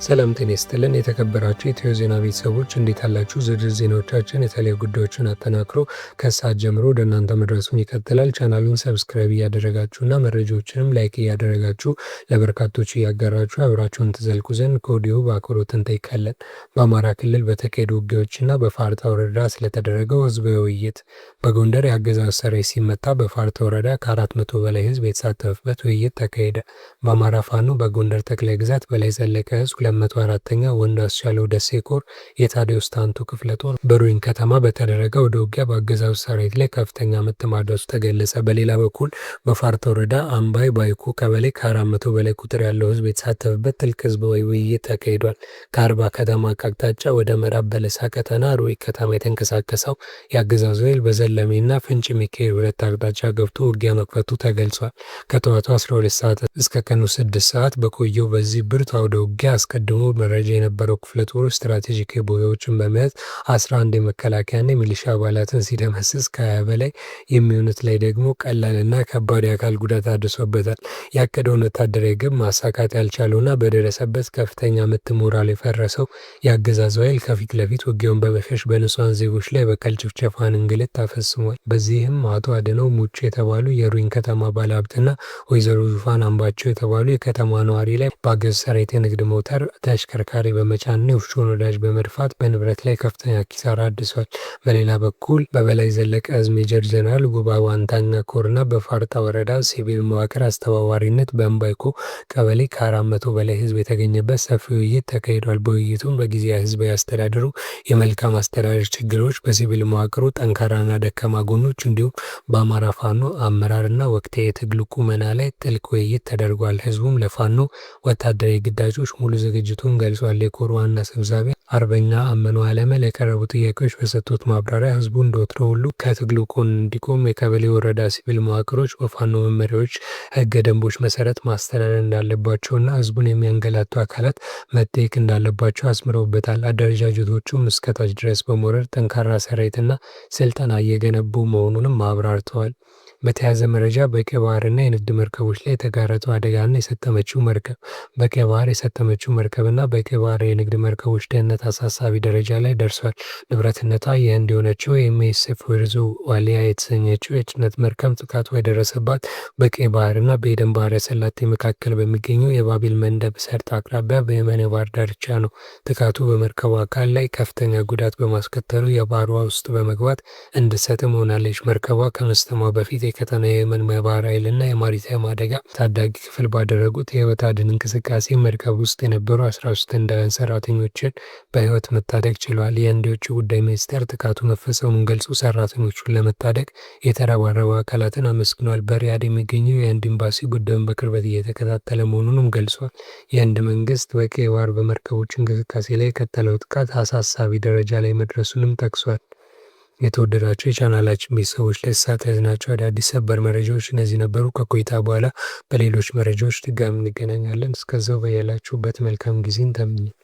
ሰላም ጤና ይስጥልን። የተከበራችሁ የኢትዮ ዜና ቤተሰቦች እንዴት አላችሁ? ዝርዝር ዜናዎቻችን የተለያዩ ጉዳዮችን አጠናክሮ ከሰዓት ጀምሮ ወደ እናንተ መድረሱን ይቀጥላል። ቻናሉን subscribe እያደረጋችሁና መረጃዎችንም like እያደረጋችሁ ለበርካቶች እያጋራችሁ አብራችሁን ትዘልቁ ዘንድ ከወዲሁ በአክብሮት እንጠይቃለን። በአማራ ክልል በተካሄዱ ውጊያዎችና በፋርጣ ወረዳ ስለተደረገው ህዝባዊ ውይይት፣ በጎንደር የአገዛዙ ሰራዊት ሲመታ በፋርጣ ወረዳ ከ400 በላይ ህዝብ የተሳተፈበት ውይይት ተካሄደ። በአማራ ፋኖ በጎንደር ጠቅላይ ግዛት በላይ ዘለቀ ዕዝ 204ኛ ወንዱ አስቻለው ደሴ ኮር የታዲዮስ ታንቱ ክፍለ ጦር በሩኝ ከተማ በተደረገ ወደ ውጊያ በአገዛዙ ሰራዊት ላይ ከፍተኛ ምት ማድረሱ ተገለጸ። በሌላ በኩል በፋርታ ወረዳ አምባይ ባይኮ ቀበሌ ከ400 በላይ ቁጥር ያለው ህዝብ የተሳተፈበት ጥልቅ ህዝባዊ ውይይት ተካሂዷል። ከአርባ ከተማ አቅጣጫ ወደ ምዕራብ በለሳ ቀጠና ሩይ ከተማ የተንቀሳቀሰው የአገዛዙ ኃይል በዘለሜና ፍንጭ ሚካኤል ሁለት አቅጣጫ ገብቶ ውጊያ መክፈቱ ተገልጿል። ከጠዋቱ 12 ሰዓት እስከ ቀኑ 6 ሰዓት በቆየው በዚህ ብርቱ አውደ ውጊያ አስቀድሞ መረጃ የነበረው ክፍለ ጦሩ ስትራቴጂካዊ ቦታዎችን በመያዝ 11 የመከላከያና የሚሊሻ አባላትን ሲደመስስ ከ20 በላይ የሚሆኑት ላይ ደግሞ ቀላልና ከባድ የአካል ጉዳት አድርሶበታል። ያቀደውን ወታደራዊ ግብ ማሳካት ያልቻለውና በደረሰበት ከፍተኛ ምት ሞራል የፈረሰው የአገዛዙ ኃይል ከፊት ለፊት ውጊያውን በመሸሽ በንጹሐን ዜጎች ላይ በቀል ጭፍጨፋን፣ እንግልት አፈጽሟል። በዚህም አቶ አድነው ሙጬ የተባሉ የሩኝ ከተማ ባለሀብትና ወይዘሮ ዙፋን አምባቸው የተባሉ የከተማ ነዋሪ ላይ በአገዛዙ ሰራዊት የንግድ ሞተር ተሽከርካሪ በመጫንና የወፍጮ ነዳጅ በመድፋት በንብረት ላይ ከፍተኛ ኪሳራ አድርሷል። በሌላ በኩል በበላይ ዘለቀ ዕዝ ሜጀር ጀነራል ጉባ ዋንታኛ ኮርና በፋርጣ ወረዳ ሲቪል መዋቅር አስተባባሪነት በእምባይኮ ቀበሌ ከ400 በላይ ህዝብ የተገኘበት ሰፊ ውይይት ተካሂዷል። በውይይቱም በጊዜያዊ ህዝባዊ አስተዳደሩ የመልካም አስተዳደር ችግሮች፣ በሲቪል መዋቅሩ ጠንካራና ደካማ ጎኖች እንዲሁም በአማራ ፋኖ አመራርና ወቅታዊ የትግሉ ቁመና ላይ ጥልቅ ውይይት ተደርጓል። ህዝቡም ለፋኖ ወታደራዊ ግዳጆች ሙሉ ዝግጅቱን ገልጿል። የኮር ዋና ሰብሳቢ አርበኛ አመኑ አለመ ለቀረቡ ጥያቄዎች በሰጡት ማብራሪያ ህዝቡ እንደወትሮ ሁሉ ከትግሉ ጎን እንዲቆም፣ የቀበሌ ወረዳ ሲቪል መዋቅሮች በፋኖ መመሪያዎች፣ ህገ ደንቦች መሰረት ማስተዳደር እንዳለባቸውና ህዝቡን የሚያንገላቱ አካላት መጠየቅ እንዳለባቸው አስምረውበታል። አደረጃጀቶቹም እስከታች ድረስ በመውረድ ጠንካራ ሰራዊትና ስልጠና እየገነቡ መሆኑንም አብራርተዋል። በተያያዘ መረጃ በቀይ ባህርና የንግድ መርከቦች ላይ የተጋረጠው አደጋና የሰጠመችው መርከብ። በቀይ ባህር የሰጠመችው መርከብና በቀይ ባህር የንግድ መርከቦች ደህንነት አሳሳቢ ደረጃ ላይ ደርሷል። ንብረትነቷ የህንድ የሆነችው ኤምኤስኤፍ ወርዙ ዋሊያ የተሰኘችው የጭነት መርከብ ጥቃቱ የደረሰባት በቀይ ባህርና በኤደን ባህረ ሰላጤ መካከል በሚገኘው የባቢል መንደብ ሰርጥ አቅራቢያ በየመን የባህር ዳርቻ ነው። ጥቃቱ በመርከቧ አካል ላይ ከፍተኛ ጉዳት በማስከተሉ የባህር ውስጥ በመግባት እንድትሰጥም ሆናለች። መርከቧ ከመስጠሟ በፊት የቀጠና የየመን የባህር ኃይልና የማሪታይም አደጋ ታዳጊ ክፍል ባደረጉት የህይወት አድን እንቅስቃሴ መርከብ ውስጥ የነበሩ 13 ህንዳውያን ሰራተኞችን በህይወት መታደግ ችሏል። የህንድ የውጭ ጉዳይ ሚኒስቴር ጥቃቱ መፈጸሙን ገልጾ ሰራተኞቹን ለመታደግ የተረባረቡ አካላትን አመስግኗል። በሪያድ የሚገኘው የህንድ ኤምባሲ ጉዳዩን በቅርበት እየተከታተለ መሆኑንም ገልጿል። የህንድ መንግስት በቀይ ባህር በመርከቦች እንቅስቃሴ ላይ የቀጠለው ጥቃት አሳሳቢ ደረጃ ላይ መድረሱንም ጠቅሷል። የተወደዳቸው የቻናላችን ቤተሰቦች ለሰዓት ያዝናቸው አዳዲስ ሰበር መረጃዎች እነዚህ ነበሩ። ከቆይታ በኋላ በሌሎች መረጃዎች ድጋሚ እንገናኛለን። እስከዛው በያላችሁበት መልካም ጊዜን ተመኘን።